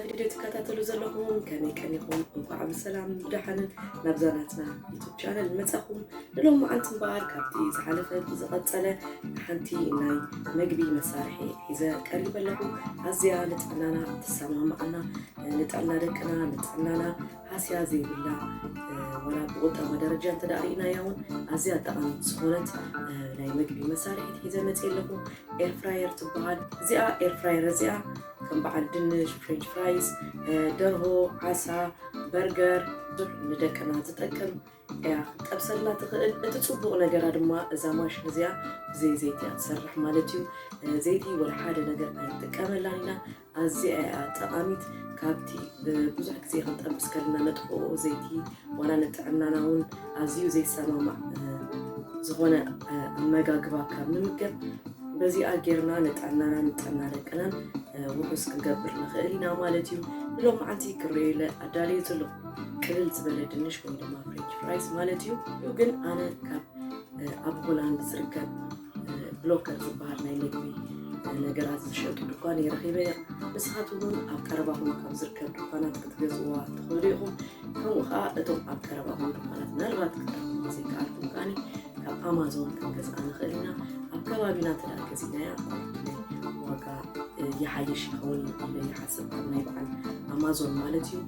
ቪድዮ ትከታተሉ ዘለኹም ከመይ ቀኒኹም? እንኳዕ ብሰላም ብደሓንን ናብዛ ናትና ዩቱብ ቻነል መጻኹም። ንሎም መዓልቲ እምበኣር ካብቲ ዝሓለፈ ብዝቐጸለ ሓንቲ ናይ መግቢ መሳርሒ ሒዘ ቀሪበ ኣለኹ። ኣዝያ ንጥዕናና ትሰማማዕና፣ ንጥዕና ደቅና፣ ንጥዕናና ሃስያ ዘይብላ፣ ወላ ብቁጠባ ደረጃ እንተ ደኣ ርኢናያ እውን ኣዝያ ጠቓሚት ዝኾነት ናይ መግቢ መሳርሒት ሒዘ መጽእ ኣለኹ። ኤር ፍራየር ትበሃል። እዚኣ ኤር ፍራየር እዚኣ ከም በዓል ድንሽ፣ ፍሬንች ፍራይስ፣ ደርሆ፣ ዓሳ፣ በርገር፣ ብዙሕ ንደቅና ዝጠቅም እያ ክትጠብሰልና ትኽእል። እቲ ጽቡቕ ነገራ ድማ እዛ ማሽን እዚኣ ብዘይ ዘይቲ እያ ትሰርሕ ማለት እዩ። ዘይቲ ወላ ሓደ ነገር ኣይንጥቀመላን ኢና። ኣዝያ እያ ጠቓሚት። ካብቲ ብዙሕ ግዜ ክንጠብስ ከለና ነጥፍኦ ዘይቲ ዋላ ንጥዕናና እውን ኣዝዩ ዘይሰማማዕ ዝኾነ ኣመጋግባ ካብ ንምገብ በዚኣ ጌርና ንጥዕናናን ንጥዕና ደቅናን ውሑስ ክንገብር ንኽእል ኢና ማለት እዩ። ንሎም መዓልቲ ክርእየለ ኣዳለየ ዘለኹ ቅልል ዝበለ ድንሽ ወይ ድማ ፍሬንች ፍራይስ ማለት እዩ። እዩ ግን ኣነ ካብ ኣብ ሆላንድ ዝርከብ ብሎከር ዝበሃል ናይ መግቢ ነገራት ዝሸጡ ድኳን እየ ረኺበያ። ንስኻትኩም እውን ኣብ ቀረባኹም ካብ ዝርከብ ድኳናት ክትገዝእዋ ትኽእሉ ኢኹም። ከምኡ ኸዓ እቶም ኣብ ቀረባኹም ድኳናት ምናልባት ክትረኽብዋ ዘይከኣልኩም ከዓኒ ካብ ኣማዞን ክንገዝኣ ንኽእል ኢና። ኣብ ከባቢና እንተ ደኣ ገዚእናያ ዋጋ ይሓይሽ ይኸውን ኢለ ይሓስብ። ካብ ናይ በዓል ኣማዞን ማለት እዩ።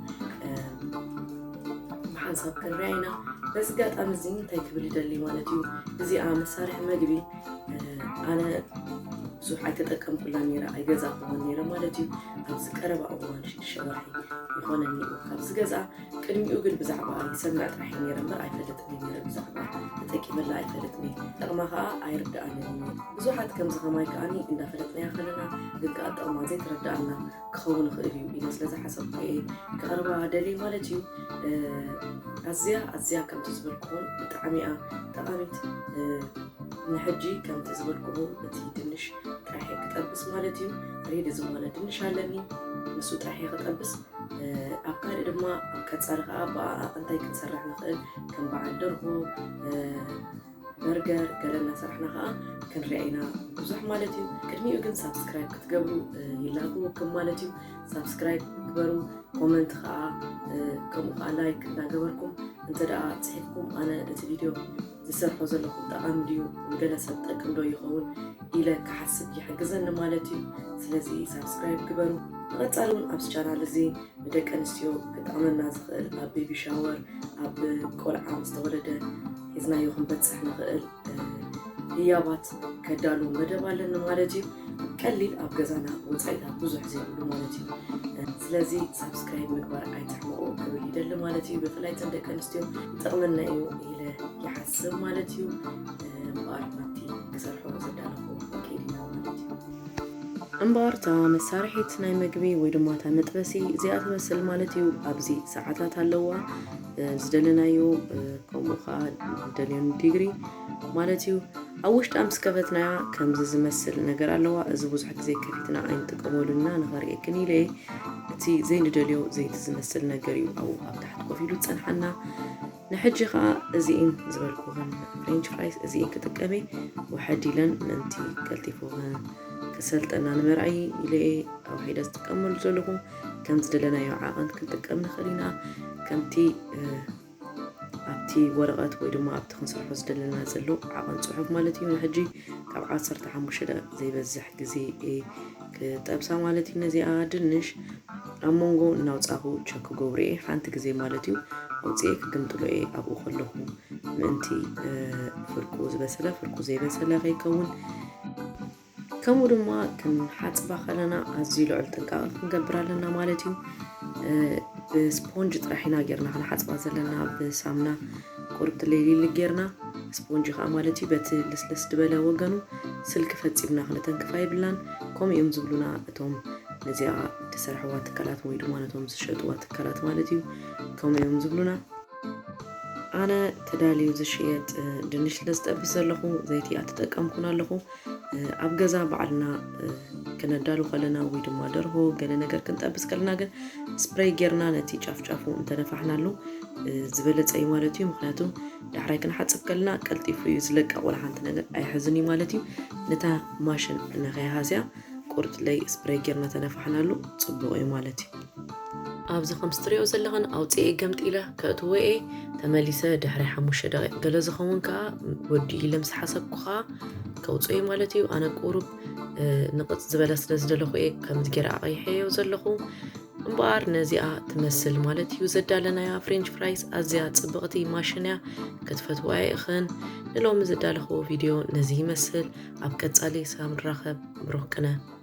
ብሓንሳብ ክንሪኣ ኢና። በዚ ኣጋጣሚ እዚ እንታይ ክብል ይደሊ ማለት እዩ፣ እዚኣ መሳርሒ መግቢ ኣነ ብዙሕ ኣይተጠቀምኩላን ነይረ፣ ኣይገዛእኩዋን ነይረ ማለት እዩ። ኣብዚ ቀረባ እዋን ሽዱሽተ ወርሒ ይኾነኒ እዩ ካብ ዝገዝኣ። ቅድሚኡ ግን ብዛዕባ ይሰምዕ ጥራሕ እየ ነይረ እምበር ኣይፈልጥን እየ ነይረ፣ ብዛዕባ ተጠቂመላ ኣይፈልጥን እየ። ጥቕማ ኸዓ ኣይርድኣንን እዩ። ብዙሓት ከምዚ ኸማይ ከዓኒ እንዳፈለጥናያ ከለና ግን ከኣ ጥቕማ ዘይትረድኣና ክኸውን ይኽእል እዩ ኢለ ስለ ዝሓሰብኩ እየ ክቕርባ ደልየ ማለት እዩ። ኣዝያ ኣዝያ ከምቲ ዝበልኩኹም ብጣዕሚ እያ ጠቓሚት። ንሕጂ ከምቲ ዝበልኩኹም እቲ ድንሽ ጥራሕ እየ ክጠብስ ማለት እዩ። ሬዲ ዝኾነ ድንሽ ኣለኒ፣ ንሱ ጥራሕ እየ ክጠብስ። ኣብ ካልእ ድማ ኣብ ቀጻሊ ኸዓ ብኣኣ እንታይ ክንሰርሕ ንኽእል፣ ከም በዓል ደርሆ፣ በርገር ገለ እናሰራሕና ኸዓ ክንሪኣ ኢና ብዙሕ ማለት እዩ። ቅድሚኡ ግን ሳብስክራይብ ክትገብሩ ይላግወኩም ማለት እዩ። ሳብስክራይብ ግበሩ፣ ኮመንት ኸዓ ከምኡ ኸዓ ላይክ እናገበርኩም እንተ ደኣ ጽሒፍኩም ኣነ እቲ ቪድዮ ዝሰርሖ ዘለኹ ጠቓሚ ድዩ፣ ንገለ ሰብ ጠቅም ዶ ይኸውን ኢለ ክሓስብ ይሕግዘኒ ማለት እዩ። ስለዚ ሳብስክራይብ ግበሩ። ንቐጻሊ እውን ኣብዚ ቻናል እዚ ንደቂ ኣንስትዮ ክጠቕመና ዝኽእል ኣብ ቤቢ ሻወር፣ ኣብ ቆልዓ ምስ ተወለደ ሒዝናዮ ክንበጽሕ ንኽእል ህያባት ከዳሉ መደብ ኣለኒ ማለት እዩ። ቀሊል ኣብ ገዛና ወጻኢታት ብዙሕ ዘይብሉ ማለት እዩ። ስለዚ ሳብስክራይብ ምግባር ኣይትሕመቑ ክብል ይደሊ ማለት እዩ። ብፍላይ እተን ደቂ ኣንስትዮ ይጠቕመና እዩ ኢለ ይሓስብ ማለት እዩ። እምበኣር ናብቲ ክሰርሖ ዘዳለኹ ከይድና ማለት እዩ። እምበኣር እታ መሳርሒት ናይ መግቢ ወይ ድማ እታ መጥበሲ እዚኣ ትመስል ማለት እዩ። ኣብዚ ሰዓታት ኣለዋ። ዝደለናዮ ከምኡ ከዓ ደልዮን ዲግሪ ማለት እዩ። ኣብ ውሽጣ ምስ ከፈትናያ ከምዚ ዝመስል ነገር ኣለዋ። እዚ ብዙሕ ግዜ ከፊትና ኣይንጥቀመሉና ንኸርእየክን ኢለ እየ። እቲ ዘይንደልዮ ዘይቲ ዝመስል ነገር እዩ ኣብኡ ኣብ ታሕቲ ኮፍ ኢሉ ዝጸንሓና። ንሕጂ ኸዓ እዚእን ዝበልኩኽን ፍሬንች ፍራይስ እዚእን ክጥቀመ ውሕድ ኢለን ምእንቲ ቀልጢፉ ክሰልጠና ንምርኣይ ኢለ እየ ኣውሒደ ዝጥቀመሉ ዘለኹ። ከም ዝደለናዮ ዓቐን ክንጥቀም ንኽእል ኢና። ከምቲ ኣብቲ ወረቐት ወይ ድማ ኣብቲ ክንሰርሖ ዝደለና ዘሎ ዓቐን ጽሑፍ ማለት እዩ። ንሕጂ ካብ ዓሰርተ ሓሙሽተ ደቂቕ ዘይበዝሕ ግዜ እየ ክጠብሳ ማለት እዩ። ነዚኣ ድንሽ ኣብ መንጎ እናውጻኹ ቸክ ክገብሮ እየ። ሓንቲ ግዜ ማለት እዩ ኣውጽኤ ክግምጥሎ እየ ኣብኡ ከለኹ ምእንቲ ፍርቁ ዝበሰለ ፍርቁ ዘይበሰለ ከይከውን። ከምኡ ድማ ክንሓጽባ ከለና ኣዝዩ ልዑል ጥንቃቐ ክንገብር ኣለና ማለት እዩ። ብስፖንጅ ጥራሕ ኢና ጌርና ክንሓጽባ ዘለና፣ ብሳምና ቁርብቲ ለይሊሊ ጌርና። ስፖንጅ ከዓ ማለት እዩ በቲ ልስልስ ዝበለ ወገኑ ስልኪ ፈጺምና ክነተንክፋ የብልናን። ከምኡ እዮም ዝብሉና እቶም ነዚኣ ዝሰርሕዋ ትካላት ወይ ድማ ነቶም ዝሸጥዋ ትካላት ማለት እዩ። ከምኡ እዮም ዝብሉና። ኣነ ተዳልዩ ዝሽየጥ ድንሽ ስለ ዝጠብስ ዘለኹ ዘይቲ ኣይተጠቀምኩን ኣለኹ። ኣብ ገዛ ባዕልና ክነዳሉ ከለና ወይ ድማ ደርሆ ገለ ነገር ክንጠብስ ከለና ግን ስፕሬይ ጌርና ነቲ ጫፍጫፉ እንተነፋሕናሉ ዝበለጸ እዩ ማለት እዩ። ምኽንያቱ ዳሕራይ ክንሓጽብ ከለና ቀልጢፉ እዩ ዝለቀቕ፣ ወላ ሓንቲ ነገር ኣይሕዝን እዩ ማለት እዩ። ነታ ማሽን ንኸይሃስያ ቁርጥለይ ስፕሬይ ጌርና ተነፋሕናሉ ጽቡቕ እዩ ማለት እዩ። ኣብዚ ከም ስትሪኦ ዘለኽን ኣውፅኤ ገምጢለ ከእትወ እየ። ተመሊሰ ድሕሪ ሓሙሽተ ደቂቕ ገለ ዝኸውን ከዓ ወዲ ኢለ ምስ ሓሰብኩ ከዓ ከውፅኦ ማለት እዩ። ኣነ ቁሩብ ንቕፅ ዝበለ ስለ ዝደለኹ እየ ከምዚ ገይረ ኣቐይሐዮ ዘለኹ። እምበኣር ነዚኣ ትመስል ማለት እዩ ዘዳለናያ ፍሬንች ፍራይስ። ኣዝያ ፅብቕቲ ማሽን እያ፣ ክትፈትዋ ኢኽን። ንሎሚ ዘዳለኽዎ ቪድዮ ነዚ ይመስል። ኣብ ቀጻሊ ስጋብ ንራኸብ ብሩኽ ቅነ።